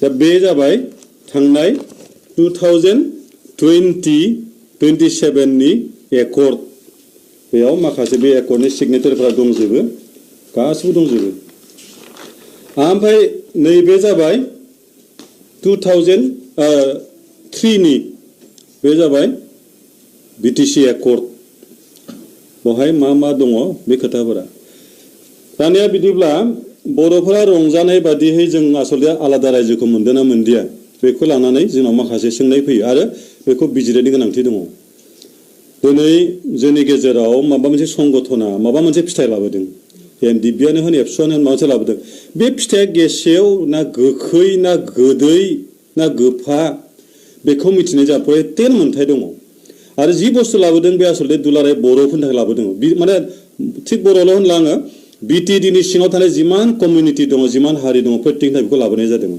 दा बे जाबाय थांनाय 2027 नि एकर्ड बेयाव माखासे बे एकर्डनि सिगनेचारफोरा दंजोबो गासिबो दंजोबो ओमफ्राय नैबे जाबाय 2003 नि बे जाबाय बिटिसि एकर्ड बहाय मा दङ बे खोथाफोरा दानिया बिदिब्ला बर'फोरा रंजानाय बादियै जों आसलते आलादा रायजोखौ मोनदोंना मोनदिया बेखौ लानानै जोंनाव माखासे सोंनाय फैयो आरो बेखौ बिजिरनायनि गोनांथि दङ दिनै जोंनि गेजेराव माबा मोनसे संगठना माबा मोनसे फिथाइ लाबोदों एनडिबिआनो होन एबसुआनो होन माबा मोनसे लाबोदों बे फिथाइया गेसेव ना गोखै ना गोदै ना गोफा बेखौ मिथिनाय जा प्रटेल मोनथाय दङ आरो जि बुस्थु लाबोदों बे आसलते दुलाराय बर'फोरनि थाखाय लाबोदों माने थिग बर'ल' होनला आङो बिटिडिनि सिङाव थानाय जिमान कमिउनिटि दङ जिमान हारि दङ प्रत्येकनि थाखाय बेखौ लाबोनाय जादों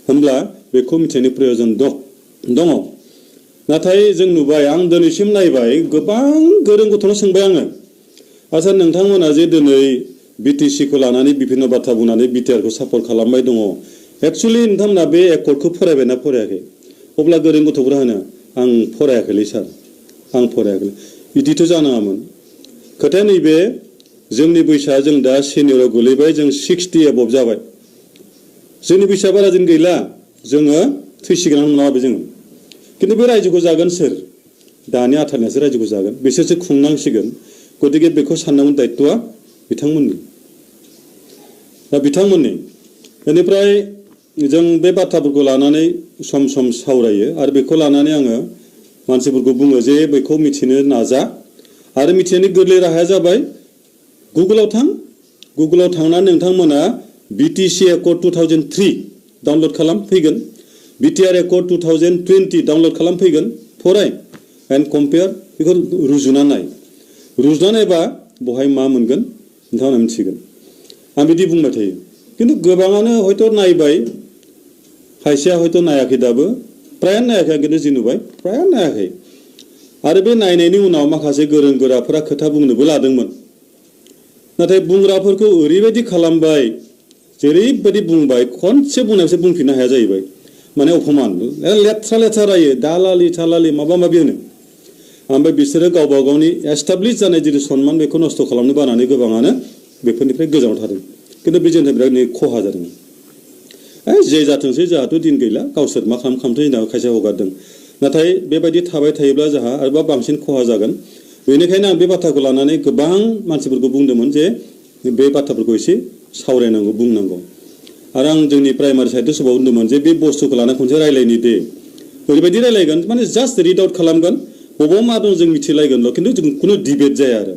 होमब्ला बेखौ मिथिनायनि प्रयोजन दङ नाथाय जों नुबाय आं दिनैसिम नायबाय गोबां गोरों गथ'नो सोंबाय आङो आच्छा नोंथांमोना जे दिनै बिटिसिखौ लानानै बिभिन्न बाथ्रा बुंनानै बिटिआरखौ सापर्ट खालामबाय दङ एक्चुअलि नोंथांमोना बे एकर्डखौ फरायबायना फरायाखै अब्ला गोरों गथ'फोरा होनो आं फरायाखैलै सार आं फरायाखै बिदिथ' जानाङामोन खोथाया नैबे जोंनि बैसोआ जों दा सिनियराव गोलैबाय जों 60 एबभ जाबाय जोंनि बैसोआ बारा दिन गैला जोङो थैसिगोन नङाबो जोङो खिन्थु बे रायजोखौ जागोन सोर दानि आथारनायासो रायजोखौ जागोन बिसोरसो खुंनांसिगोन गतिके बेखौ साननांगौ दायित्वआ बिथांमोननि दा बिथांमोननि बेनिफ्राय जों बे बाथ्राफोरखौ लानानै सम सम सावरायो आरो बेखौ लानानै आङो मानसिफोरखौ बुङो जे बेखौ मिथिनो नाजा आरो मिथिनायनि गोरलै राहाया जाबाय गुगोलाव थांनानै नोंथांमोना बिटिसि एकर्ड 2003 डाउनलड खालाम फैगोन बिटिआर एकर्ड 2020 डाउनलड खालाम फैगोन फराय एन्ड कम्पेयार बेखौ रुजुना नायबा बहाय मा मोनगोन नोंथांमोना मिथिगोन आं बिदि बुंबाय थायो खिन्थु गोबाङानो हयथ' नायबाय खायसेया हयथ' नायाखै दाबो प्रायानो नायाखै खिन्थु जि नुबाय प्रायानो नायाखै आरो बे नायनायनि उनाव माखासे गोरों गोराफोरा खोथा बुंनोबो लादोंमोन नाथाय बुंग्राफोरखौ ओरैबायदि खालामबाय जेरैबायदि बुंबाय खनसे बुंनायसो बुंफिननो हाया जाहैबाय माने अपमान लेथ्रा रायो दालालि थालालि माबा माबि होनो ओमफ्राय बिसोरो गावबा गावनि एस्टाब्लिश जानाय जितु सनमान बेखौ नस्थ' खालामनो बानानै गोबाङानो बेफोरनिफ्राय गोजानाव थादों खिन्थु बे जोंनि बिराद खहा जादों जे जाथोंसै जोंहाथ' दिन गैला गावसोर मा खालामथों होनना खायसे हगारदों नाथाय बेबायदि थाबाय थायोब्ला जोंहा आरोबा बांसिन खहा जागोन बेनिखायनो आं बे बाथ्राखौ लानानै गोबां मानसिफोरखौ बुंदोंमोन जे बे बाथ्राफोरखौ एसे सावरायनांगौ बुंनांगौ आरो आं जोंनि प्राइमारि साइडआव सोरबा बुंदोंमोन जे बे बुस्थुखौ लानानै खनसे रायलायनि दे ओरैबायदि रायलायगोन माने जास्ट रिड आउट खालामगोन बबाव मा दं जों मिथिलायगोनल' खिन्थु जों खुनु डिबेट जाया आरो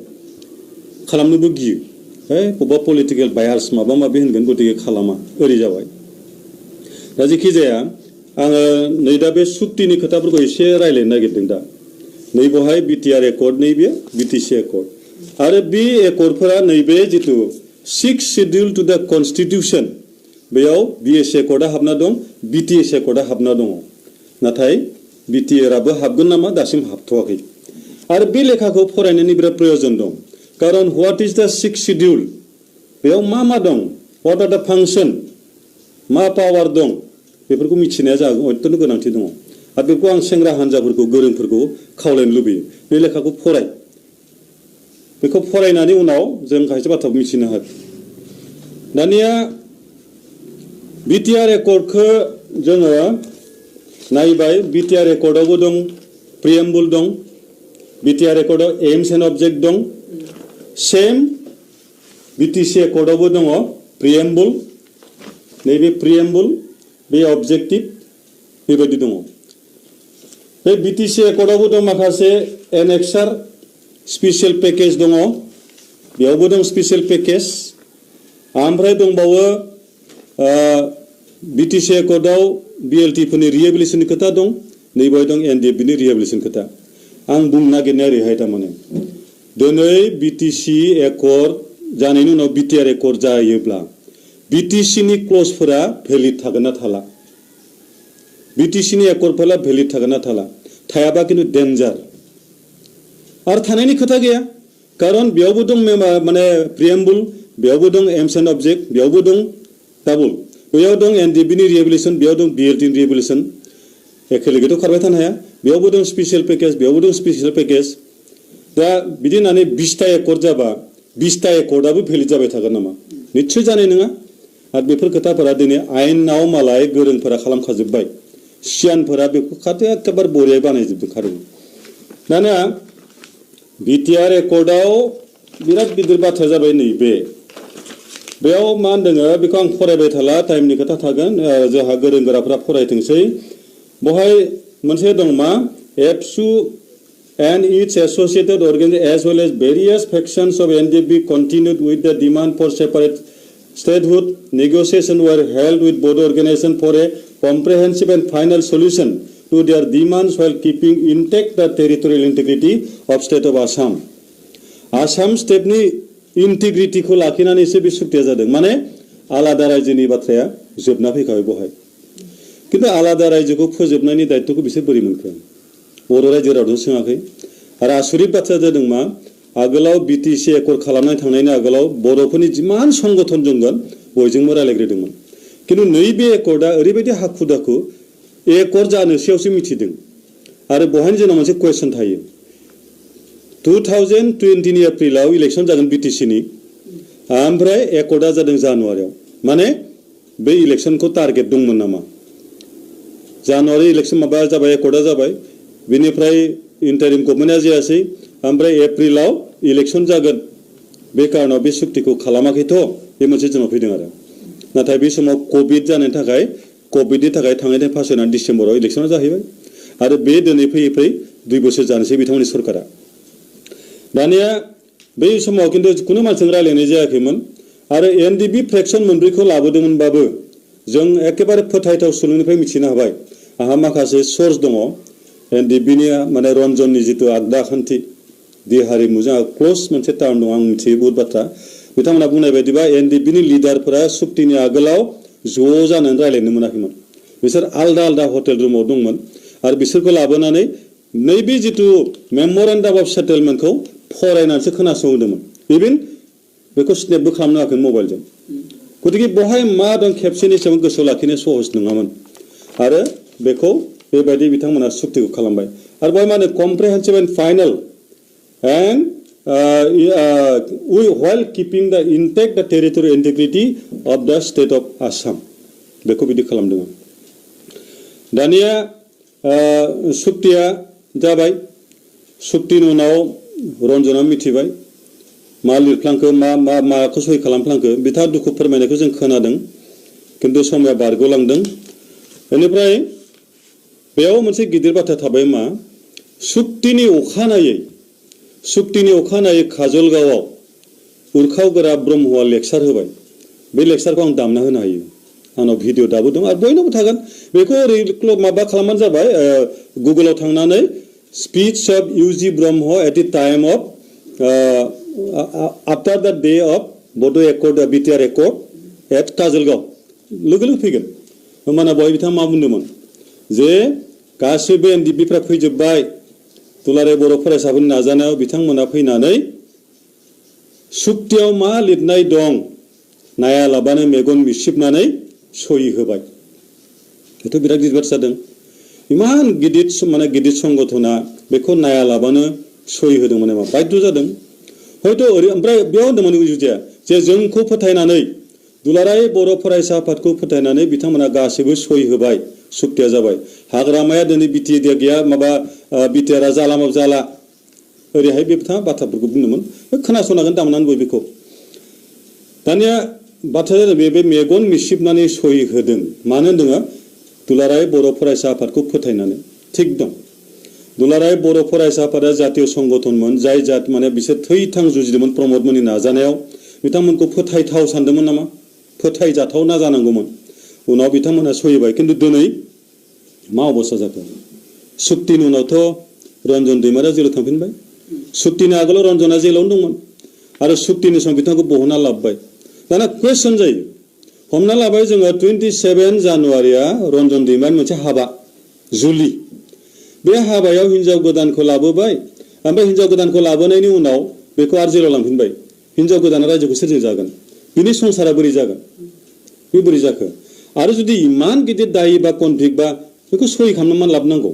खालामनोबो गियो बबेबा पलिटिकेल बायार्स माबा माबि होनगोन गतिके खालामा ओरै जाबाय दा जेखि जाया आङो नै दा बे सुक्तिनि खोथाफोरखौ एसे रायलायनो नागिरदों दा नै बहाय बिटिआर एकर्ड नैबे बिटिसि एकर्ड आरो बे एकर्डफोरा नैबे जितु 6 शेड्युल टु द कन्स्टिटिउसन बेयाव बिएस एकर्डआ हाबना दं बिटिएस एकर्डआ हाबना दङ नाथाय बिटिआरआबो हाबगोन नामा दासिम हाबथ'वाखै आरो बे लेखाखौ फरायनायनि बिराद प्रयोजन दं खारन व्हाट इज द 6 शेड्युल बेयाव मा दं व्हाट आर द फांसन मा पावार दं बेफोरखौ मिथिनाया जागोन अत्यन्त गोनांथि दङ आरो बेखौ आं सेंग्रा हान्जाफोरखौ गोरोंफोरखौ खावलायनो लुबैयो बे लेखाखौ फराय बेखौ फरायनानै उनाव जों खायसे बाथ्राखौ मिथिनो हागोन दानिया बिटिआर एकर्डखौ जोङो नायबाय बिटिआर एकर्डआवबो दं प्रिएम्बुल दं बिटिआर एकर्डआव एम्स एन्ड अबजेक्ट दं सेम बिटिसि एकर्डआवबो दङ प्रिएम्बुल नैबे प्रिएम्बुल बे अबजेक्टिभ बेबायदि दङ बे बिटिसि एकर्डआवबो दं माखासे एनेक्सार स्पेसियेल पेकेज दङ बेयावबो दं स्पेसियेल पेकेज ओमफ्राय दंबावो बिटिसि एकर्डआव बिएलटिफोरनि रिहेबिलिटेसननि खोथा दं नैबेहाय दं एनडिएफबिनि रिहेबिलिटेसन खोथा आं बुंनो नागिरनाया ओरैहाय थारमाने दिनै बिटिसि एकर्ड जानायनि उनाव बिटिआर एकर्ड जायोब्ला बिटिसिनि क्लजफोरा भेलिड थागोन ना थाला बिटिसिनि एकर्डफोरा भेलिड थागोन ना थाला थायाबा खिन्थु डेन्जार आरो थानायनि खोथा गैया खारन बेयावबो दं माने प्रिएम्बुल बेयावबो दं एम्स एन्ड अबजेक्ट बेयावबो दं डाबल बैयाव दं एनडिबि नि रिहेबिलिटेसन बेयाव दं बिएलटि नि रिहेबिलिटेसन एखेलेगेथ' खारबाय थानो हाया बेयावबो दं स्पेसियेल पेकेज बेयावबो दं स्पेसियेल पेकेज दा बिदि होननानै 20टा एकर्ड जाबा 20टा एकर्डआबो भेलिड जाबाय थागोन नामा निश्चय जानाय नङा आरो बेफोर खोथाफोरा दिनै आयेनाव मालाय गोरोंफोरा खालामखाजोब्बाय सियानफोरा बेखौ खाथे एखेबारे बरियायै बानायजोबदों खारदों दाना बिटिआर एकर्डआव बिराद गिदिर बाथ्रा जाबाय नैबे बेयाव मा होनदों बेखौ आं फरायबाय थाला टाइमनि खोथा थागोन जोंहा गोरों गोराफोरा फरायथोंसै बहाय मोनसे दं मा एबसु and its associated organizations as well as various factions of NDP continued with the demand for separate statehood. Negotiations were held with both organizations for a comprehensive and final solution to their demands while keeping intact the territorial integrity of state of Assam. Assam state ni integrity ko lakinanैसो बे सुक्तिया जादों माने आलादा रायजोनि बाथ्राया जोबना फैखाबाय बहाय किन्तु आलादा रायजोखौ फोजोबनायनि दायित्वखौ बिसोर बोरै मोनखो बर' रायजो रावजों सोङाखै आरो आसुरित बाथ्रा जादों मा आगोलाव बिटिसि एकर्ड खालामनाय थांनायनि आगोलाव बर'फोरनि जिमान संगठन दंमोन बयजोंबो रायलायग्रोदोंमोन किन्तु नैबे एकर्डआ ओरैबायदि हाखु दाखु एकर्ड जानोसैयावसो मिथिदों आरो बहायनो जोंनाव मोनसे कुवेसन थायो 2020 नि एप्रिलाव इलेक्सन जागोन बिटिसि नि ओमफ्राय एकर्डआ जादों जानुवारियाव माने बे इलेक्सनखौ टारगेट दंमोन नामा जानुवारि इलेक्सन माबा जाबाय एकर्डआ जाबाय बेनिफ्राय इन्टारिम गभर्नमेन्टआ जायासै ओमफ्राय एप्रिलाव इलेक्सन जागोन बे कारणाव बे सुक्तिखौ खालामाखैथ' बे मोनसे जोंनाव फैदों आरो नाथाय बे समाव कभिड जानायनि थाखाय कभिडनि थाखाय थांनाय पास जानानै डिसेम्बराव इलेक्सना जाहैबाय आरो बे दिनै फैयै फैयै 2 बोसोर जानोसै बिथांमोननि सरकारा दानिया बै समाव खिन्थु खुनु मानसिजों रायलायनाय जायाखैमोन आरो एनडिबि फ्रेक्सन मोनब्रैखौ लाबोदोंमोनबाबो जों एखेबारे फोथायथाव सुलुंनिफ्राय मिथिनो हाबाय आहा माखासे सोर्स दङ एनडिबिनि माने रन्जननि जितु आगदा खान्थि दि हारिमु जोंहा क्लोज मोनसे टार्म दं आं मिथियो बहुत बाथ्रा बिथांमोना बुंनाय बायदिबा एनडिबिनि लिडारफोरा सुक्तिनि आगोलाव ज' जानानै रायलायनो मोनाखैमोन बिसोर आलदा आलदा हटेल रुमाव दंमोन आरो बिसोरखौ लाबोनानै नैबे जितु मेमरेन्डाम अफ सेटेलमेन्टखौ फरायनानैसो खोनासंहोदोंमोन इभेन बेखौ स्नेपबो खालामनो हायाखै मबाइलजों गतिके बहाय मा दं खेबसेनि समाव गोसोआव लाखिनो सहज नङामोन आरो बेखौ बेबायदि बिथांमोना सुक्तिखौ खालामबाय आरो बहाय मा होनो comprehensive and final and while keeping the intact the territorial integrity of the state of Assam बेखौ बिदि खालामदों दानिया सुक्तिया जाबाय सुक्तिनि उनाव रन्जना मिथिबाय मा लिरफ्लांखो माखौ सहि खालामफ्लांखो बिथाङा दुखु फोरमायनायखौ जों खोनादों किन्तु समया बारग'लांदों बेनिफ्राय बेयाव मोनसे गिदिर बाथ्रा थाबाय मा सुक्तिनि अखानायै काजलगावआव उरखावगोरा ब्रह्मआ लेक्सार होबाय बे लेक्सारखौ आं दामना होनो हायो आंनाव भिडिअ दाबो दं आरो बयनावबो थागोन बेखौ ओरै माबा खालामबानो जाबाय गुगोलाव थांनानै speech of UG Brahma at the time of after the day of Bodo' accord BTR accord at Kajalgaon लोगो लोगो फैगोन होमबाना बहाय बिथाङा मा बुंदोंमोन जे गासैबो एनडिपिफ्रा फैजोब्बाय दुलाराय बर' फरायसाफोरनि नाजानायाव बिथांमोना फैनानै सुक्तियाव मा लिरनाय दं नायालाबानो मेगन मिसिबनानै सहि होबाय बेथ' बिराद गिदिर बाथ्रा जादों इमान गिदिर संगठना बेखौ नायालाबानो सहि होदोंमोन नामा बाध्य जादों हयथ' ओमफ्राय बेयाव होनदोंमोन जुजिया जे जोंखौ फोथायनानै दुलाराय बर' फरायसा आफादखौ फोथायनानै बिथांमोना गासैबो सहि होबाय सुक्तिया जाबाय हाग्रामाया दिनै बिटिआर गैया माबा बिटिआरआ जाला माबा जाला ओरैहाय बे बिथाङा बाथ्राफोरखौ बुंदोंमोन खोनासंनांगोन दामनानै बय बेखौ दानिया बाथ्राया जादों बे मेगन मिसिबनानै सहि होदों मानो होनदों दुलाराय बर' फरायसा आफादखौ फोथायनानै थिग दं दुलाराय बर' फरायसा आफादा जातीय संगठनमोन जाय माने बिसोर थैथां जुजिदोंमोन प्रमद मोननि नाजानायाव बिथांमोनखौ फोथायथाव सानदोंमोन नामा फोथायजाथावना जानांगौमोन उनाव बिथांमोना सहिबाय किन्तु दिनै मा अबस्था जाखो सुक्तिनि उनावथ' रन्जन दैमारिया जेलाव थांफिनबाय सुक्तिनि आगोलाव रन्जना जेलावनो दंमोन आरो सुक्तिनि समाव बिथांखौ बहनना लाबोबाय दाना कुवेसन जायो हमना लाबाय जोङो 27 जानुवारिया रन्जन दैमारिनि मोनसे हाबा जुलि बे हाबायाव हिनजाव गोदानखौ लाबोबाय ओमफ्राय हिनजाव गोदानखौ लाबोनायनि उनाव बेखौ आरो जेलाव लांफिनबाय हिनजाव गोदाना रायजोखौ सोरजों जागोन बिनि संसारा बोरै जागोन बे बोरै जाखो आरो जुदि इमान गिदिर दाय बा कनफ्लिक्ट बा बेखौ सहि खालामनानै लाबोनांगौ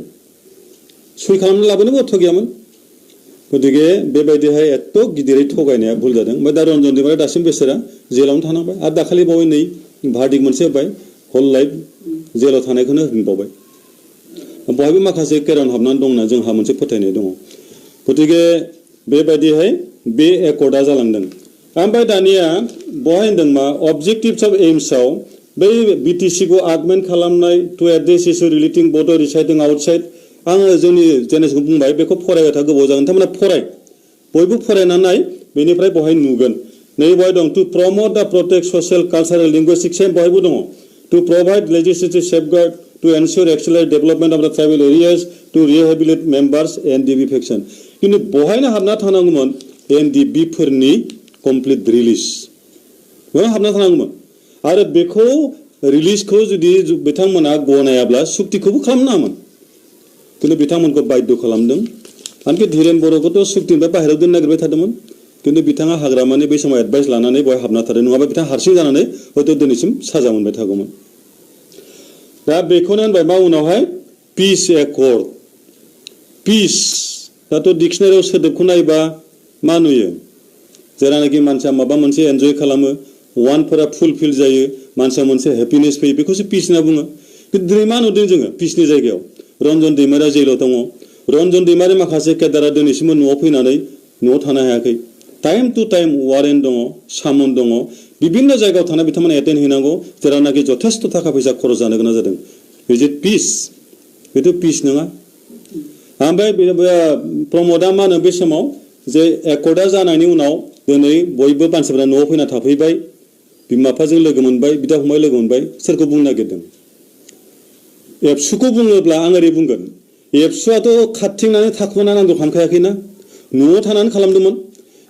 सहि खालामनानै लाबोनोबो अर्थ गैयामोन गतिके बेबायदिहाय एथ' गिदिरै थगायनाया भुल जादों ओमफ्राय दा रन्जन दैमारिया दासिम बेसोरा जेलावनो थानांबाय आरो दाखालि बावै नै भार्डिक मोनसे होबाय हल लाइफ जेलाव थानायखौनो होनबावबाय बहायबो माखासे केरन हाबनानै दं होनना जोंहा मोनसे फोथायनाय दङ गतिके बेबायदिहाय बे एकर्डआ जालांदों ओमफ्राय दानिया बहाय होनदों मा अबजेक्टिभ्स अफ एइम्सआव बै बिटिसि खौ आगमेन्ट खालामनाय टु एड्रेस इस्यु रिलेटिं बड' रिसाइडिं आउटसाइड आङो जोंनि जेनेरेसनखौ बुंबाय बेखौ फरायबाय था गोबाव जागोन थारमाने फराय बयबो फरायनानै बेनिफ्राय बहाय नुगोन नै बहाय दं to promote the protect social cultural linguistic same बहायबो दङ to provide legislative safeguard to ensure accelerate development of the tribal areas to rehabilitate members NDB faction खिन्थु बहायनो हाबना थानांगौमोन एनडिबि फोरनि कमप्लिट रिलिज बेयाव हाबना थानांगौमोन आरो बेखौ रिलिजखौ जुदि बिथांमोना गनायाब्ला सुक्तिखौबो खालामनाङामोन खिन्थु बिथांमोनखौ बाध्य खालामदों आनखि धीरेन बर'खौथ' सुक्तिनिफ्राय बाहेरायाव दोननो नागिरबाय थादोंमोन खिन्थु बिथाङा हाग्रामानि बै समाव एडभाइस लानानै बेवहाय हाबना थादों नङाबा बिथाङा हारसिं जानानै हयथ' दिनैसिम साजा मोनबाय थागौमोन दा बेखौनो होनबाय मा उनावहाय पिस एकर्ड पिस दाथ' डिक्सनारियाव सोदोबखौ नायबा मा नुयो जेरानाखि मानसिया माबा मोनसे एन्जय खालामो वानफोरा फुलफिल जायो मानसिया मोनसे हेपिनेस फैयो बेखौसो पिस होनना बुङो खिन्थु दिनै मा नुदों जोङो पिसनि जायगायाव रन्जन दैमारिया जेलाव दङ रन्जन दैमारि माखासे केदारा दिनैसिमबो न'आव फैनानै न'आव थानो हायाखै टाइम टु टाइम वारेन्ट दङ सामन दङ बिभिन्न जायगायाव थानाय बिथांमोना एटेन्ड हैनांगौ जेरावनाखि जथेस्थ' थाखा फैसा खरस जानो गोनां जादों इज इट पिस बेथ' पिस नङा ओमफ्राय प्रमदआ मा होनो बे समाव जे एकर्डआ जानायनि उनाव दिनै बयबो मानसिफोरा न'आव फैना थाफैबाय बिमा बिफाजों लोगो मोनबाय बिदा फंबाय लोगो मोनबाय सोरखौ बुंनो नागिरदों एबसुखौ बुङोब्ला आं ओरै बुंगोन एबसुआथ' खारथिंनानै थाखुमाना नांगौ खालामखायाखैना न'आव थानानै खालामदोंमोन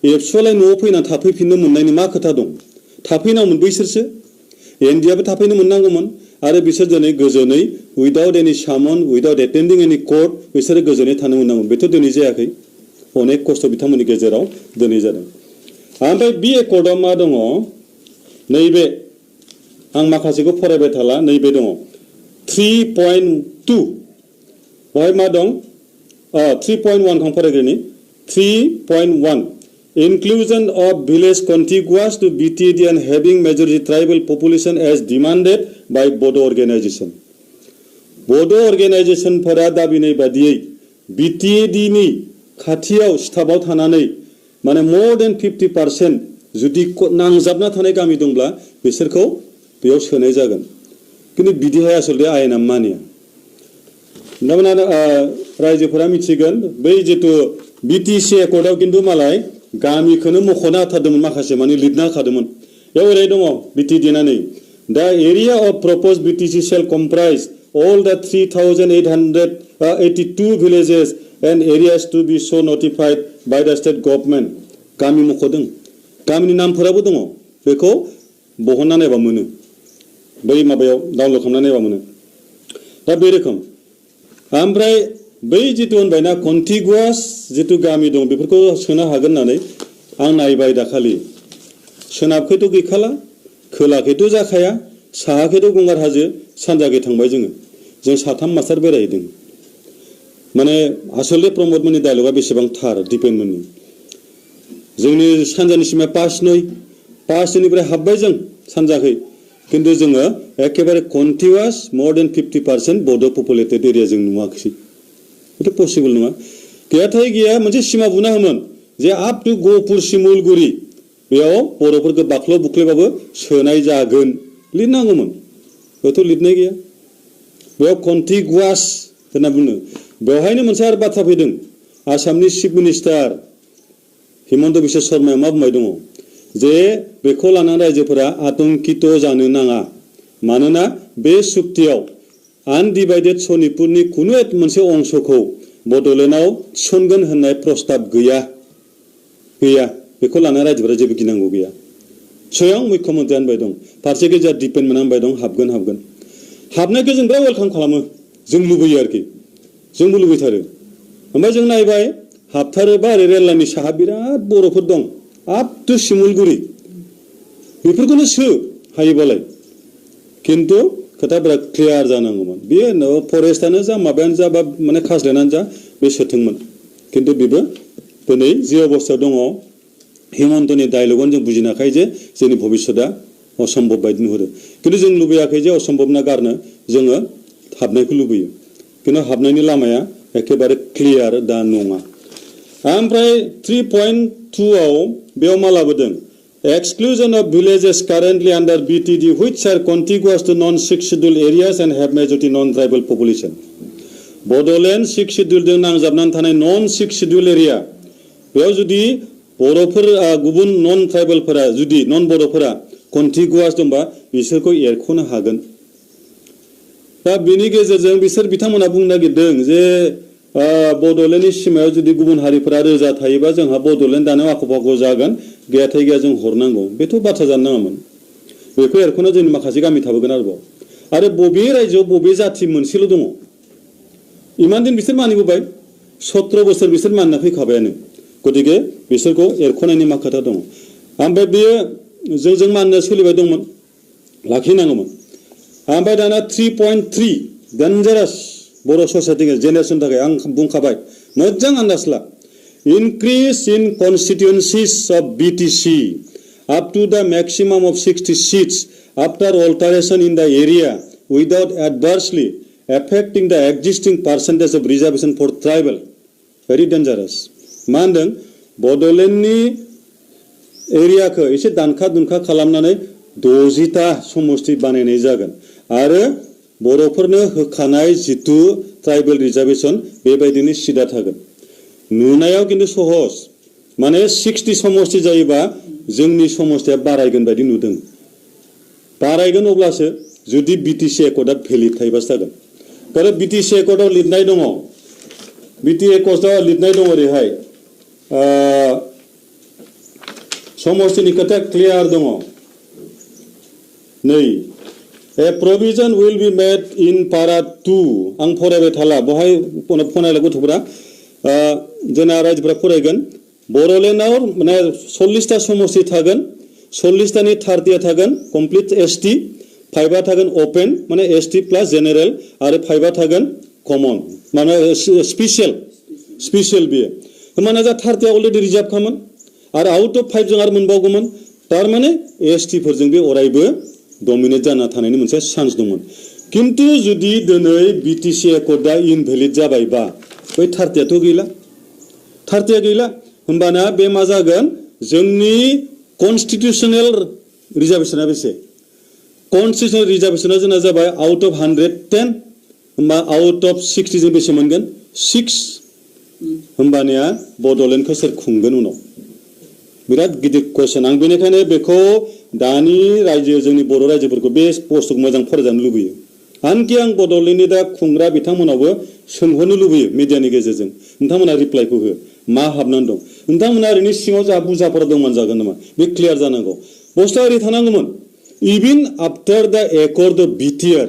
एबसुआलाय न'आव फैनानै थाफैफिननो मोननायनि मा खोथा दं थाफैनांगौमोन बैसोरसो एनडिआबो थाफैनो मोननांगौमोन आरो बिसोर दिनै गोजोनै उइदाउट एनि सामन उइदाउट एटेन्डिं एनि कर्ट बिसोरो गोजोनै थानो मोननांगौमोन बेथ' दिनै जायाखै अनेक खस्थ' बिथांमोननि गेजेराव दिनै जादों ओमफ्राय बे एकर्डआव मा दङ नैबे आं माखासेखौ फरायबाय थाला नैबे दङ 3.2 बहाय मा दं 3.1 खौ फरायग्रोनि 3.1 inclusion of village contiguous to BTD and having majority tribal population as demanded by Bodo organization Bodo organization फोरा दाबिनाय बादियै BTD नि खाथियाव स्टाफआव थानानै माने more than 50% जुदि नांजाबना थानाय गामि दंब्ला बिसोरखौ बेयाव सोनाय जागोन किन्तु बिदिहाय आसलते आयेना मानिया नोंथांमोना रायजोफोरा मिथिगोन बै जितु बिटिसि एकर्डआव किन्तु मालाय गामिखौनो मख'ना होथारदोंमोन माखासे माने लिरना होखादोंमोन बेयाव ओरै दङ बिटिडि ना नै दा area of proposed BTC shall comprise all the 3,882 villages and areas to be so notified by the state government गामि मख'दों गामिनि नामफोराबो दङ बेखौ बहनना नायबा मोनो बै माबायाव डाउनल'ड खालामना नायबा मोनो दा बे रोखोम ओमफ्राय बै जितु होनबायना कन्टिगुवास जितु गामि दं बेफोरखौ सोनो हागोन होननानै आं नायबाय दाखालि सोनाबखैथ' गैखाला खोलाखैथ' जाखाया साहाखैथ' गंगार हाजो सानजाखै थांबाय जों साथाम मास्टार बेरायहैदों माने आसलते प्रमदमोननि डायलगा बेसेबां थार दिपेनमोननि जोंनि सानजानि सिमाया 5-9निफ्राय हाबबाय जों सानजाखै किन्तु जोङो एकेबारे कन्टिगुवास more than 50% बड' पपुलेटेड एरिया जों नुवाखै बेथ' पसिबल नङा गैयाथाय गैया मोनसे सिमा बुना होमोन जे आप टु गहपुर सिमुलगुरि बेयाव बर'फोरखौ बाख्ल' बुख्लैबाबो सोनाय जागोन लिरनांगौमोन बेथ' लिरनाय गैया बेयाव कन्टिगुवास होनना बुङो बेवहायनो मोनसे आरो बाथ्रा फैदों आसामनि चिफ मिनिस्टार हिमन्त बिश्व शर्माया मा बुंबाय दङ जे बेखौ लानानै रायजोफोरा आतंकित जानो नाङा मानोना बे सुक्तियाव आनडिभाइडेड सनितपुरनि कुनु मोनसे अंशखौ बड'लेण्डआव थिसनगोन होननाय प्रस्ताब गैया बेखौ लानानै रायजोफोरा जेबो गिनांगौ गैया स्वयं मुख्यमन्त्रिया होनबाय दं फारसेखै जा डिपेन्डमेन्ट होनबाय दं हाबगोन हाबनायखौ जों बिराद वेलकाम खालामो जों लुबैयो आरोखि जोंबो लुबैथारो ओमफ्राय जों नायबाय हाबथारोबा ओरै रेललाइननि साहा बिराद बर'फोर दं आप टु सिमुलगुरि बेफोरखौनो सो हायोबालाय खिन्थु खोथाफोरा क्लियार जानांगौमोन बेयो फरेस्टानो जा माबायानो जा बा माने खाज्लायनानो जा बे सोथोंमोन खिन्थु बेबो दिनै जि अबस्थायाव दङ हेमन्तनि डायलगआवनो जों बुजिनो हाखायो जे जोंनि भबिष्यतआ असम्भब बायदि नुहुरो खिन्थु जों लुबैयाखै जे असम्भब ना गारनो जोङो हाबनायखौ लुबैयो खिन्थु हाबनायनि लामाया एखेबारे क्लियार दा नङा ओमफ्राय 3.2 आव बेयाव मा लाबोदों exclusion of villages currently under BTD which are contiguous to non-6 scheduled areas and have majority non-tribal population Bodoland 6 scheduled जों नांजाबनानै थानाय non-6 scheduled area बेयाव जुदि बर'फोर गुबुन नन ट्राइबेलफोरा जुदि नन बर'फोरा कन्टिगुवास दंबा बिसोरखौ एरख'नो हागोन दा बेनि गेजेरजों बिसोर बिथांमोना बुंनो नागिरदों जे बड'लेण्डनि सिमायाव जुदि गुबुन हारिफोरा रोजा थायोबा जोंहा बड'लेण्ड दानो आख' फाख' जागोन गैयाथाय गैया जों हरनांगौ बेथ' बाथ्रा जानो नाङामोन बेखौ एरख'नो जोंनि माखासे गामि थाबोगोन आरो बबे रायजोआव बबे जाथि मोनसेल' दङ इमान दिन बिसोर मानिबोबाय 17 बोसोर बिसोर मानिना फैखाबायानो गतिके बिसोरखौ एरख'नायनि मा खोथा दङ ओमफ्राय बेयो जों मानिना सोलिबाय दंमोन लाखिनांगौमोन ओमफ्राय दाना 3.3 डेन्जारास बर' ससाइटि जेनेरेसननि थाखाय आं बुंखाबाय मोजां आन्दाज ला increase in constituencies of BTC up to the maximum of 60 seats after alteration in the area without adversely affecting the existing percentage of reservation for tribal very dangerous मा होनदों बड'लेण्डनि एरियाखौ एसे दानखा दुनखा खालामनानै 60टा समष्टि बानायनाय जागोन आरो बर'फोरनो होखानाय जितु ट्राइबेल रिजार्भेशन बेबायदिनो सिदा थागोन नुनायाव खिन्थु सहज माने 60 समष्टि जायोबा जोंनि समष्टिया बारायगोन बायदि नुदों बारायगोन अब्लासो जुदि बिटिसि एकर्डआ भेलिड थायोबासो जागोन कारण बिटिसि एकर्डआव लिरनाय दङ बिटिसि एकर्डआव लिरनाय दङ ओरैहाय समष्टिनि खोथा क्लियार दङ नै A provision will be made in para 2 आं फरायबाय थाला बहाय फरायला गथ'फोरा जोंना रायजोफोरा फरायगोन बड'लेण्डआव माने 40टा समष्टि थागोन 40टानि 30 थागोन कमप्लिट एसटी 5 थागोन ओपन माने एसटी प्लस जेनेरेल आरो 5 थागोन कमन माने स्पेशल बियो माने जा 30 अलरेडि रिजार्भ खामोन आरो आउट अफ 5 जों आरो मोनबावगौमोन तारमाने एसटी फोरजों बे अरायबो डमिनेट जाना थानायनि मोनसे चान्स दंमोन किन्तु जुदि दिनै बिटिसि एकर्डआ इनभेलिड जाबायबा बै 30थ' गैला 30 गैला होमबाना बे मा जागोन जोंनि कन्स्टिट्यूशनल रिजार्भेशना बेसे कन्स्टिट्यूशनल रिजार्भेशना जोंना जाबाय आउट अफ 110 होमबा आउट अफ 60 जों बेसे मोनगोन 6 होमबानिया बड'लेण्डखौ सोर खुंगोन उनाव बिराद गिदिर क्वेश्चन आं बेनिखायनो बेखौ दानि रायजो जोंनि बर' रायजोफोरखौ बे पस्टखौ मोजां फरायजानो लुबैयो आनकि आं बड'लेण्डनि दा खुंग्रा बिथांमोनावबो सोंहरनो लुबैयो मिडियानि गेजेरजों नोंथांमोना रिप्लाइखौ हो मा हाबनानै दं नोंथांमोना ओरैनो सिङाव जा बुजाफोर दंमोन जागोन नामा बे क्लियार जानांगौ पस्टआ ओरै थानांगौमोन इभेन आफ्टार द एकर्ड अफ बिटिआर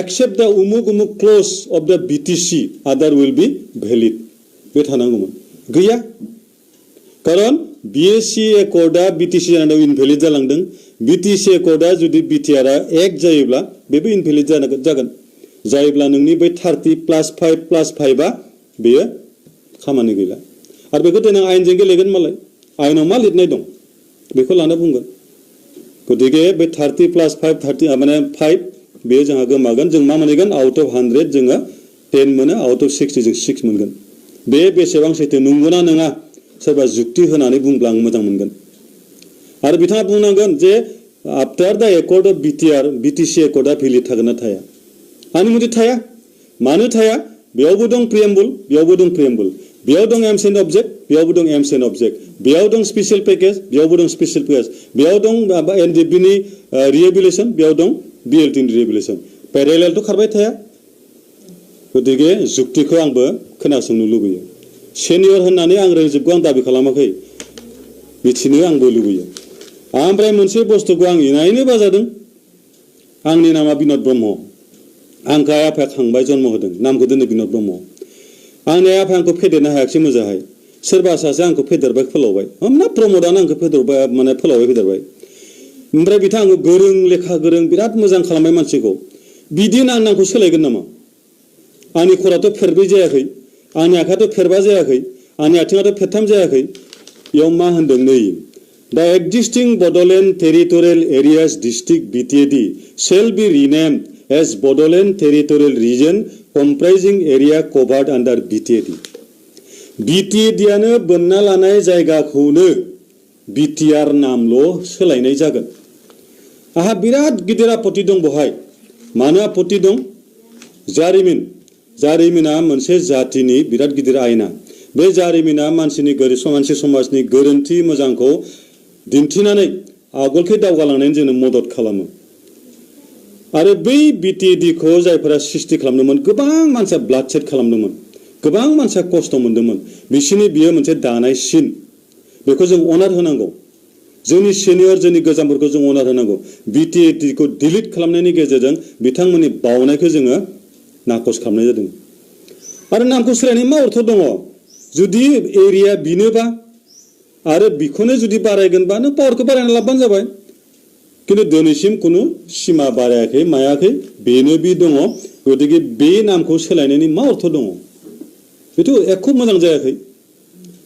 एक्सेप्ट द उमुक क्लज अफ द बिटिसि आदार विल बी भेलिड बे थानांगौमोन गैया कारण बिएससि एकर्डआ बिटिसि जानायाव इनभेलिड जालांदों बिटिसि एकर्डआ जुदि बिटिआरआ एक जायोब्ला बेबो इनभेलिड जागोन जायोब्ला नोंनि बै 30 + 5 + 5 बेयो खामानि गैला आरो बेखौ देनां आयेनजों गेलेगोन मालाय आयेनाव मा लिरनाय दं बेखौ लाना बुंगोन गतिके बे 30 + 5 30 माने 5 बेयो जोंहा गोमागोन जों मा मोनगोन आउट अफ 100 जोङो 10 मोनो आउट अफ 60 जों 6 मोनगोन बे बेसेबां सैथो नंगौना नङा सोरबा जुक्ति होनानै बुंब्ला आं मोजां मोनगोन आरो बिथाङा बुंनांगोन जे आफ्टार द accord of BTR BTC एकर्डआ valid थागोन ना थाया आंनि मथे थाया मानो थाया बेयावबो दं प्रिएम्बल बेयावबो दं प्रिएम्बल बेयाव दं एम्स एन्ड अबजेक्ट बेयावबो दं एम्स एन्ड अबजेक्ट बेयाव दं स्पेशल पेकेज बेयावबो दं स्पेशल पेकेज बेयाव दं एनडिपिनि रिहेबिलिटेसन बेयाव दं बिएलटिनि रिहेबिलिटेसन पेरेलेलथ' खारबाय थाया गतिके जुक्तिखौ आंबो खोनासंनो लुबैयो सेनियर होननानै आं रोंजोबगौ आं दाबि खालामाखै मिथिनो आंबो लुबैयो ओमफ्राय मोनसे बुस्थुखौ आं इनायनो बाजादों आंनि नामा बिनद ब्रह्म आंखौ आइ आफाया खांबाय जन्म होदों नामखौ दोनो बिनद ब्रह्म आंनि आइ आफाया आंखौ फेदेरनो हायाखिसै मोजाङै सोरबा सासे आंखौ फेदेरबाय फोलावबाय ना प्रमदानो आंखौ फेदेरबाय माने फोलावबाय फेदेरबाय ओमफ्राय बिथाङा गोरों लेखा गोरों बिराद मोजां खालामबाय मानसिखौ बिदि नांखौ सोलायगोन नामा आंनि खराथ' फेरब्रै जायाखै आंनि आखायाथ' फेरबा जायाखै आंनि आथिङाथ' फेरथाम जायाखै इयाव मा होनदों नै The existing Bodoland Territorial Areas District BTAD shall be renamed as Bodoland Territorial Region comprising area covered under BTAD. BTAD-आनो बोनना लानाय जायगाखौनो BTR नामल' सोलायनाय जागोन आहा बिराद गिदिर आपत्ति दं बहाय मानो आपत्ति दं जारिमिना मोनसे जातिनि बिराद गिदिर आयना बे जारिमिना मानसि समाजनि गोरोन्थि मोजांखौ दिन्थिनानै आगोलखै दावगालांनायनि जोंनो मदद खालामो आरो बै BTAD-खौ जायफोरा सृष्टि खालामदोंमोन गोबां मानसिया ब्लाडसेड खालामदोंमोन गोबां मानसिया खस्थ' मोनदोंमोन बिसिनि बियो मोनसे दानाय सिन बेखौ जों अनार होनांगौ जोंनि सिनियर जोंनि गोजामफोरखौ जों अनार होनांगौ BTAD-खौ डिलिट खालामनायनि गेजेरजों बिथांमोननि बावनायखौ जोङो नाकस खालामनाय जादों आरो नामखौ सोलायनायनि मा अर्थ दङ जुदि एरिया बिनोबा आरो बिखौनो जुदि बारायगोनबा नों पावारखौ बारायना लाबानो जाबाय किन्तु दिनैसिम खुनु सिमा बारायाखै मायाखै बेनो बि दङ गतिके बे नामखौ सोलायनायनि मा अर्थ दङ बेथ' एख' मोजां जायाखै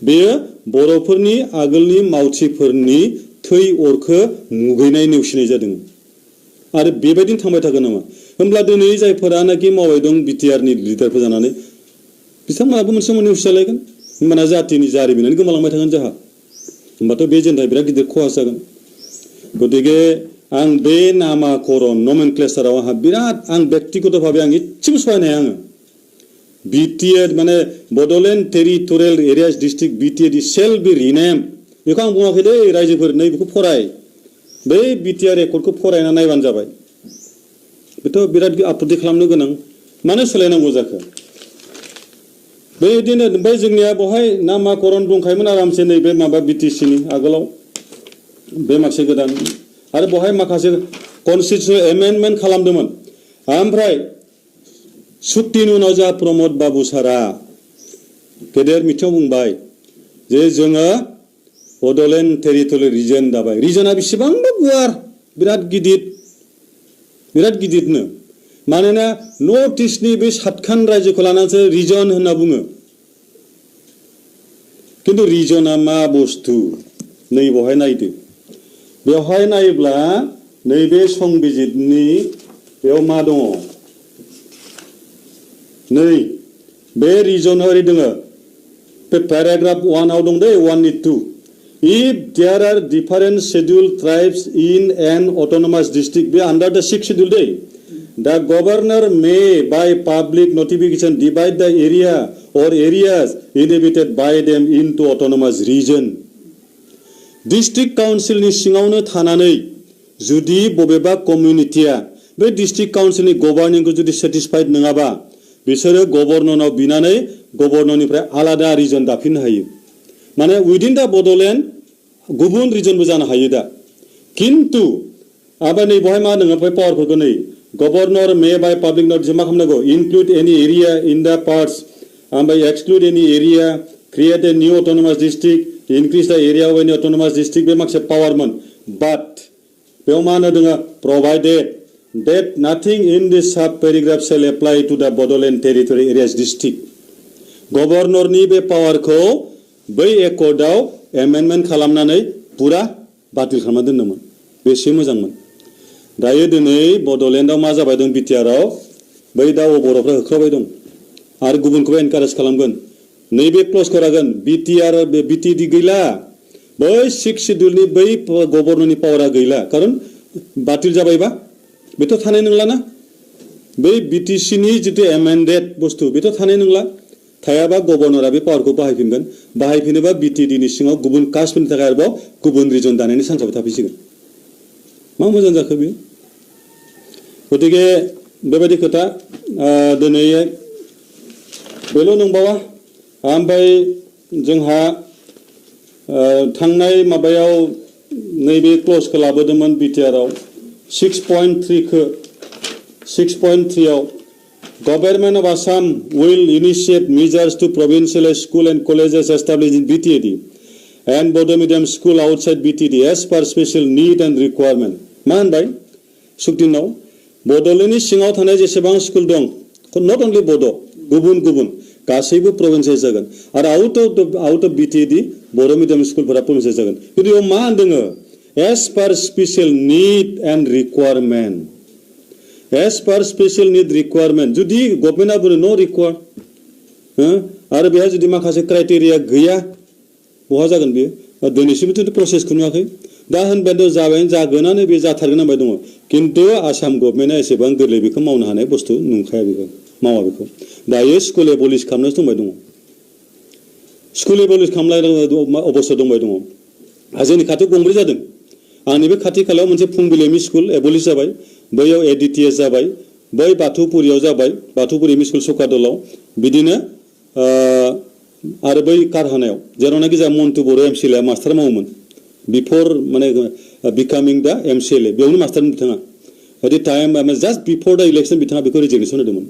बेयो बर'फोरनि आगोलनि मावथिफोरनि थै अरखौ मुगैनाय नेवसिनाय जादों आरो बेबायदिनो थांबाय थागोन नामा होमब्ला दिनै जायफोरानाखि मावबाय दं BTR-नि लिडारफोर जानानै बिथांमोनाबो मोनसे समाव नेवसि जालायगोन होमबाना जातिनि जारिमिनानो गोमालांबाय थागोन जोंहा होमबाथ' बे जोंनि बिराद गिदिर खहा जागोन गतिके आं बे नामाकरण नमेनक्लेचाराव आंहा बिराद आं व्यक्तिगत भाबे आं इसेबो सहायनो हाया आङो BTAD माने Bodoland territorial areas district BTAD shall be rename बेखौ आं बुङाखै दै रायजोफोर नै बेखौ फराय बै BTR रेकर्डखौ फरायना नायबानो जाबाय बेथ' बिराद आपत्ति खालामनो गोनां मानो सोलायनांगौ जाखो बेदिनो ओमफ्राय जोंनिया बहाय नामाकरण दंखायोमोन आरामसे नैबे माबा BTC-नि आगोलाव बे माखासे गोदान आरो बहाय माखासे कनस्टिटिउसन एमेन्डमेन्ट खालामदोंमोन ओमफ्राय सुक्तिनि उनाव जा प्रमद बाबु सारा गेदेर मिथिङाव बुंबाय जे जोङो बड'लेण्ड टेरिटरियेल रिजन दाबाय रिजना बेसेबांबा गुवार बिराद गिदिरनो मानोना नर्थ इस्टनि बे सातखान रायजोखौ लानानैसो रिजन होनना बुङो किन्तु रिजना मा बुस्थु नै बहाय नायदो बेवहाय नायोब्ला नैबे संबिजितनि बेयाव मा दङ नै बे रिजनाव ओरै दङ पेराग्राफ 1 आव दं दै 182 if there are different scheduled tribes in an autonomous district be under the 6th schedule day the governor may by public notification divide the area or areas inhabited by them into autonomous region district council ni सिङावनो थानानै जुदि बबेबा कमिउनिटिया बे district काउन्सिलनि गभर्निंखौ जुदि satisfied नङाबा बिसोरो गभर्नरनाव बिनानै गभर्नरनिफ्राय आलादा रिजन दाफिननो हायो माने उइदिन दा बड'लेण्ड गुबुन रिजनबो जानो हायो दा किन्तु आबाद नै बहाय मा होनदों ओमफ्राय पावारफोरखौ नै गभर्नर मे बाय पाब्लिक नटिस मा खालामनांगौ इनक्लुड एनि एरिया इन दा पार्ट्स ओमफ्राय एक्सक्लुड एनि area create a new autonomous district increase द एरिया अफ एनि अट'नमास डिस्ट्रिक्ट बे माखासे पावारमोन बाट बेयाव मा होनो दङ प्रभाइडेड that nothing in this sub paragraph shall apply to the Bodoland Territorial Areas District. गभर्नरनि बे पावारखौ बै एकर्डआव एमेन्डमेन्ट खालामनानै पुरा बातिल खालामना दोनदोंमोन बेसे मोजांमोन दायो दिनै बड'लेण्डआव मा जाबाय दं BTR-आव बै दा बर'फ्रा होख्रावबाय दं आरो गुबुनखौबो एनकारेज खालामगोन नैबे क्ल'ज खालामगोन BTD गैला बै 6 शिड्युलनि बै गभर्नरनि पावारा गैला खारन बातिल जाबायबा बेथ' थानाय नंलाना बै BTC-नि जितु एमेन्डेड बुस्थु बेथ' थानाय नंला थायाबा गभर्नरा बे पावारखौ बाहायफिनोबा BTD-नि सिङाव गुबुन कास्टफोरनि थाखाय आरोबाव गुबुन रिजन दानायनि चान्सआबो थाफैसिगोन मा मोजां जाखो बेयो गतिके बेबायदि खोथा दिनै बेल' नंबावा ओमफ्राय जोंहा थांनाय माबायाव नैबे क्ल'जखौ लाबोदोंमोन BTR-आव 6.3 आव Government of Assam will initiate measures to provincial school and colleges established in BTAD and Bodo medium school outside BTD as per special need and requirement. मा होनबाय सुक्तिनाव बड'लेण्डनि सिङाव थानाय जेसेबां स्कुल दं not only Bodo गुबुन गुबुन गासैबो प्रभिन्साइज जागोन आरो out of BTD Boro' medium स्कुलफोरा प्रभिन्साइज जागोन खिन्थु बेयाव मा होनदों as per special need and requirement as per special need requirement जुदि गभर्नमेन्टआ बुङो no require आरो बेहा जुदि माखासे क्राइटेरिया गैया बहा जागोन बेयो दिनैसिमबोथ' प्रसेसखौ नुवाखै दा होनबाय जाबाय जागोनानो बे जाथारगोन होनबाय दङ खिन्थु आसाम गभर्नमेन्टआ एसेबां गोरलै बेखौ मावनो हानाय बुस्थु नंखाया बेखौ मावा बेखौ दायो स्कुल एबलिश खालामनासो दंबाय दङ स्कुल एबलिश खालामनाय अबस्थायाव दंबाय दङ जोंनि खाथियाव गंब्रै जादों आंनि बे खाथि खालायाव मोनसे फुंबिलि एमइ स्कुल एबलिश जाबाय बैयाव ADTS जाबाय बै बाथौपुरियाव जाबाय बाथौपुरि एमइ स्कुल सकादलाव बिदिनो आरो बै कारहानायाव जेरावनाखि जा मन्टु बर' MCLA मास्टार मावोमोन बिफोर माने बिकामिं दा MCLA बेयावनो मास्टारमोन बिथाङा एट द टाइम जास्ट बिफोर दा इलेक्सन बिथाङा बेखौ रिजिगनेसन होदोंमोन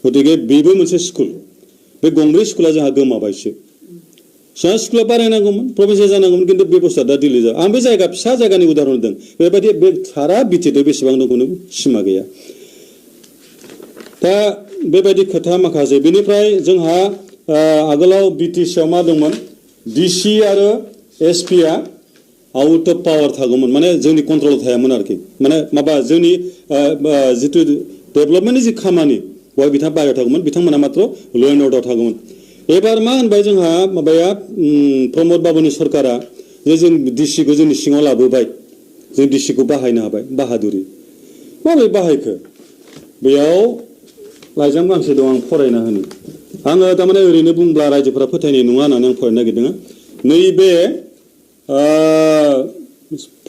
गतिके बेबो मोनसे स्कुल बे गंब्रै स्कुला जोंहा गोमाबायसो जोंहा स्कुला बारायनांगौमोन प्रभिन्सियेल जानांगौमोन खिन्थु बेबस्था दा दिल्ली जा आं बे जायगा फिसा जायगानि उदाहरन होदों बेबायदि बे सारा BTD बेसेबां दं खुनु सिमा गैया दा बेबायदि खोथा माखासे बेनिफ्राय जोंहा आगोलाव BTCआव मा दंमोन DC आरो SP आ आउट अफ पावार थागौमोन माने जोंनि कन्ट्रलाव थायामोन आरोखि माने माबा जोंनि जितु डेभेलपमेन्टनि जि खामानि बहाय बिथाङा बाहेरायाव थागौमोन बिथांमोना मात्र ल' एन्ड अर्डार थागौमोन एबार मा होनबाय जोंहा माबाया प्रमद बाबुनि सरकारा जे जों DCखौ जोंनि सिङाव लाबोबाय जों DCखौ बाहायनो हाबाय बाहादुरि माबोरै बाहायखो बेयाव लाइजाम गांसे दं आं फरायना होनो आङो थारमाने ओरैनो बुंब्ला रायजोफोरा फोथायनाय नङा होननानै आं फरायनो नागिरदों नैबे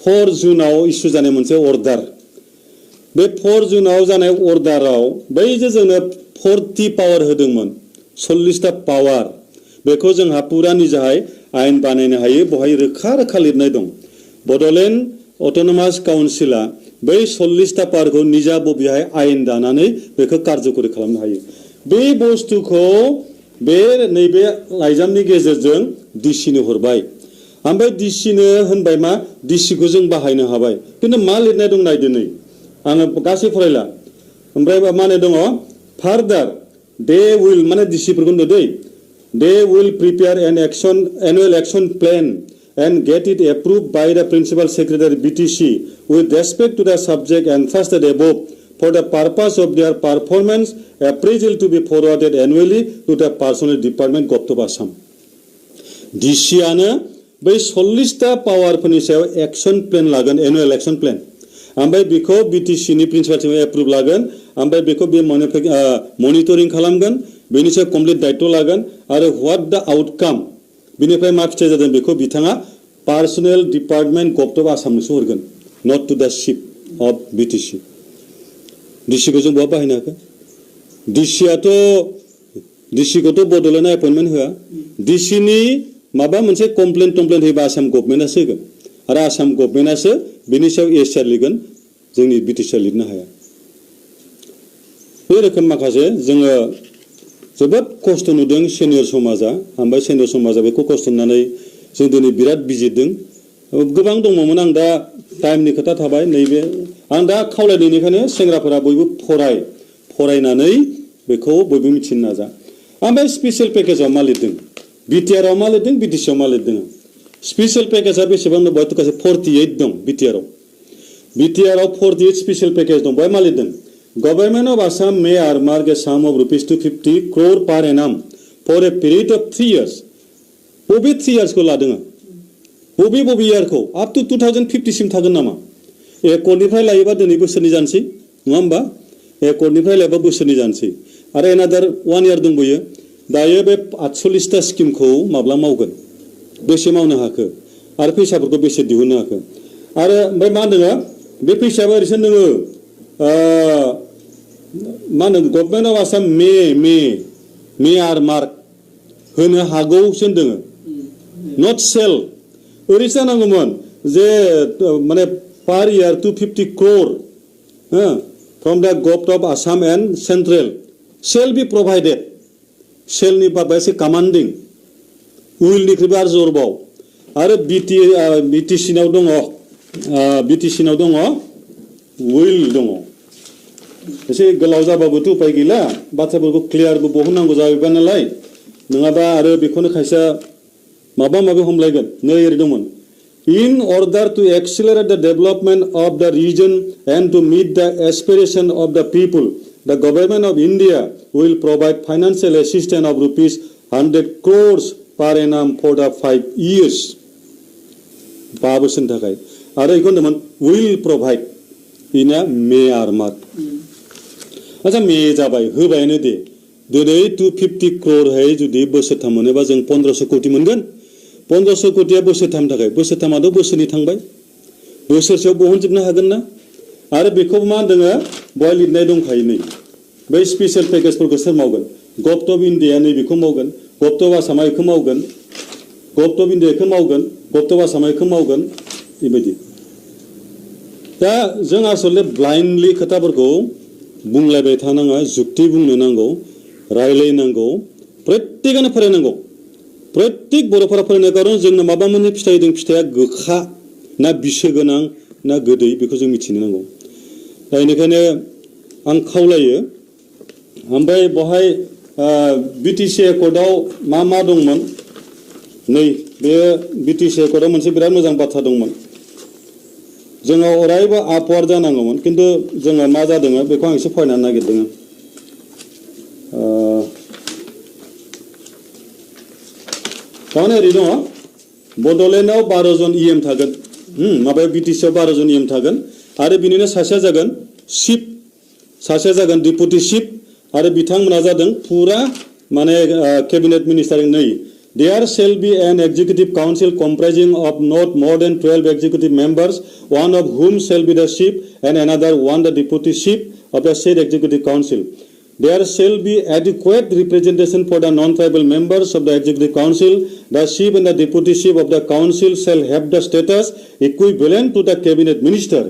4 जुनाव इस्यु जानाय मोनसे अर्डार बे 4 जुनाव जानाय अर्डाराव बै जे जोंनो 40 पावार होदोंमोन 40टा पावार बेखौ जोंहा पुरा निजाहाय आयेन बानायनो हायो बहाय रोखा रोखा लिरनाय दं बड'लेण्ड अट'नमास काउन्सिला बै 40टा पावारखौ निजा बबेहाय आयेन दानानै बेखौ कार्यकरि खालामनो हायो बे बुस्थुखौ बे नैबे लाइजामनि गेजेरजों DCनो हरबाय ओमफ्राय DCनो होनबाय मा DCखौ जों बाहायनो हाबाय खिन्थु मा लिरनाय दं नायदो नै आङो गासै फरायला ओमफ्राय मा होननाय दङ फार्दार दे उइल माने DCफोरखौ होनदों दै they will prepare an annual action plan and get it approved by the Principal Secretary BTC with respect to the subject entrusted above for the purpose of their performance appraisal to be forwarded annually to the Personnel Department Goptop Assam. DCआनो बै 40टा पावारफोरनि सायाव action plan लागोन annual action plan ओमफ्राय बेखौ BTCनि प्रिन्सिपालसिम approve लागोन ओमफ्राय बेखौ बे monitoring खालामगोन बेनि सायाव कमप्लिट दायित्व लागोन आरो व्हाट द आउटकाम बिनिफ्राय मा फिथाइ जादों बेखौ बिथाङा पार्सनेल डिपार्टमेन्ट गभर्नमेन्ट आसामनोसो हरगोन नट टु द चिफ अफ BTC DCखौ जों बहा बाहायनो हाखो DCखौथ' बड'लेण्डआ एपइन्टमेन्ट होआ DCनि माबा मोनसे कमप्लेन होयोबा आसाम गभर्नमेन्टआसो होगोन आरो आसाम गभर्नमेन्टआसो बिनि सायाव एसिआर लिरगोन जोंनि BTCआ लिरनो हाया बे रोखोम माखासे जोङो जोबोद खस्थ' नुदों सेनियर समाजा ओमफ्राय सेनियर समाजा बेखौ खस्थ' नुनानै जों दिनै बिराद बिजिरदों गोबां दङमोन आं दा टाइमनि खोथा थाबाय नैबे आं दा खावलायनायनिखायनो सेंग्राफोरा बयबो फरायनानै बेखौ बयबो मिथिनो नाजा ओमफ्राय स्पेसियेल पेकेजाव मा लिरदों BTRआव मा लिरदों BTCआव मा लिरदों स्पेसियेल पेकेजा बेसेबां दं बेवहाय गासै 48 दं BTRआव 48 स्पेसियेल पेकेज दं बेवहाय मा लिरदों Government of Assam may earmark a sum of rupees 250 crore per annum for a period of 3 years. बबे 3 years को लादों बबे year-खौ up to 2050 सिम थागोन नामा एकरनिफ्राय लायोबा दिनै बोसोरनि जानोसै नङा होमबा एकरनिफ्राय लायोबा बोसोरनि जानोसै आरो another 1 year दंबायो दायो बे 48टा स्किमखौ माब्ला मावगोन बेसे मावनो हाखो आरो फैसाफोरखौ बेसे दिहुननो हाखो आरो ओमफ्राय मा होनदों बे फैसायाबो ओरैसो नोङो मा होनो government of Assam may earmark होनो हागौसो होनदों नट सेल ओरैसो जानांगौमोन जे माने per year 250 crore from the government of Assam and central shall be provided सेलनि बाबा एसे कमान्डिं उइलनिख्रुइबो आरो जरबाव आरो बिटिसिनाव दङ उइल दङ एसे गोलाव जाबाबोथ' उपाय गैला बाथ्राफोरखौ क्लियारबो बहननांगौ जाहैबाय नालाय नङाबा आरो बेखौनो खायसे माबा माबि हमलायगोन नै ओरै दंमोन In order to accelerate the development of the region and to meet the aspiration of the people, the government of India will provide financial assistance of rupees 100 crores per annum for the 5 years. 5 बोसोरनि थाखाय आरो बेखौ होनदोंमोन will provide इना May आर mark आच्छा May जाबाय होबायानो दे दिनै 250 crore है जुदि बोसोरथाम मोनोबा जों 1500 कोटी मोनगोन 1500 कोटिया बोसोरथाम थाखाय बोसोरथामाथ' बोसोरनि थांबाय बोसोरसेयाव बहनजोबनो हागोन ना आरो बेखौ मा दोङो बय लिरनाय दंखायो नै बै स्पेशल पेकेजफोरखौ सोर मावगोन गभर्नमेन्ट अफ इन्डिया नै बेखौ मावगोन गभर्नमेन्ट अफ आसामा बेखौ मावगोन गभर्नमेन्ट अफ इन्डिया बेखौ मावगोन गभर्नमेन्ट अफ आसामा बेखौ मावगोन बेबायदि दा जों आसलते ब्लाइन्डलि खोथाफोरखौ बुंलायबाय थानाङा जुक्ति बुंनो नांगौ रायलायनांगौ प्रत्येकआनो फरायनांगौ प्रत्येक बर'फोरा फरायनाय खारन जोंनो माबा मोनसे फिथाइ दं फिथाइया गोखा ना बिसो गोनां ना गोदै बेखौ जों मिथिनो नांगौ दा बेनिखायनो आं खावलायो ओमफ्राय बहाय बिटिसि एकर्डआव मा दंमोन नै बे बिटिसि एकर्डआव मोनसे बिराद मोजां बाथ्रा दंमोन जोङो अरायबो आपवार्ड जानांगौमोन खिन्थु जोङो मा जादों बेखौ आं एसे फरायनो नागिरदों तामाने ओरै दङ बड'लेण्डआव 12 जन इएम थागोन माबायाव बिटिसिआव 12 जन इएम थागोन आरो बिनिनो सासेया जागोन चिफ सासेया जागोन डिपुटि चिफ आरो बिथांमोना जादों फुरा माने केबिनेट मिनिस्टार नै There shall be an executive council comprising of not more than 12 executive members, one of whom shall be the chief and another one the deputy chief of the said executive council. There shall be adequate representation for the non-tribal members of the executive council. The chief and the deputy chief of the council shall have the status equivalent to the cabinet minister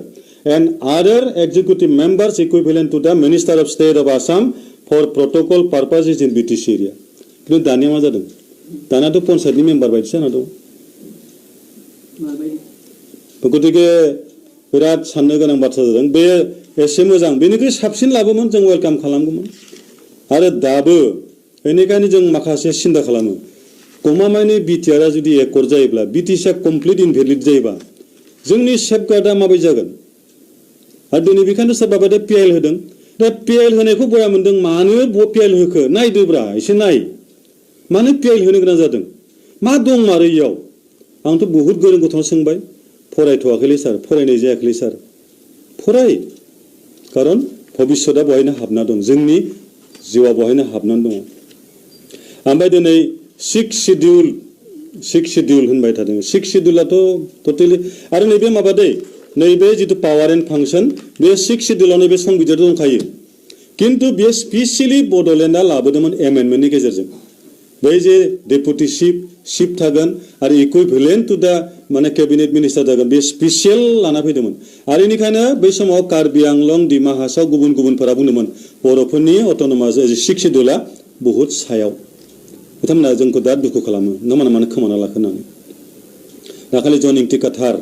and other executive members equivalent to the minister of state of Assam for protocol purposes in BTC area. কিন্তু দানিয়া मा जादों दानाथ' पन्सायतनि member बायदि जाना दं गतिके बिराद साननो गोनां बाथ्रा जादों बे एसे मोजां बेनिख्रुइ साबसिन लाबोमोन जों वेलकाम खालामगौमोन आरो दाबो बेनिखायनो जों माखासे सिन्था खालामो गमामायनि बिटिआरआ जुदि एकर्ड जायोब्ला बिटिसिआ कमप्लिट इनभेलिड जायोबा जोंनि सेफगार्डआ माबायदि जागोन आरो दिनै बेखायनो सोरबा बायदि पिएल होदों दा पिएल होनायखौ बया मोनदों मानो पिएल होखो नायदोब्रा एसे नाय मानो पिएल होनो गोनां जादों मा दं मारो इयाव आंथ' बहुत गोरों गथ'नाव सोंबाय फरायथ'वाखैलै सार फरायनाय जायाखैलै सार फराय खारन भबिष्यतआ बहायनो हाबना दं जोंनि जिउआ बहायनो हाबनानै दङ ओमफ्राय दिनै 6 शिडिउल होनबाय थादों 6 शिडिउलाथ' टटेलि आरो नैबे माबा दै नैबे जितु पावार एन्ड फांसन बे 6 शिडिउलाव नैबे संबिजिर दंखायो किन्तु बे स्पेसियेलि बड'लेण्डआ लाबोदोंमोन एमेन्डमेन्टनि गेजेरजों बै जे डेपुटि चिफ थागोन आरो इकुइभेलेन्ट टु दा माने केबिनेट मिनिस्टार थागोन बे स्पेसियेल लाना फैदोंमोन आरो बेनिखायनो बै समाव कार्बि आंलं डिमा हासाव गुबुनफोरा बुंदोंमोन बर'फोरनि अट'नमास 6 शिडिउला बहुत सायाव बिथांमोना जोंखौ दा दुखु खालामो नोंथांमोना मानो खोमाना लाखो होननानै दाखालि जन इंटिकाथार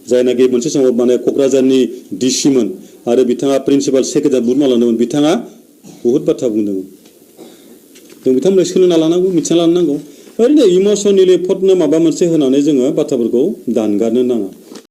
जायनाखि मोनसे समाव माने क'क्राझारनि डिसिमोन आरो बिथाङा प्रिन्सिपाल सेक्रेटारि बुहुत मावलांदोंमोन बिथाङा बहुत बाथ्रा बुंदोंमोन जों बिथांमोननो सोलोंना लानांगौ मिथिना लानांगौ ओरैनो इमसनेलि फटनो माबा मोनसे होनानै जोङो बाथ्राफोरखौ दानगारनो नाङा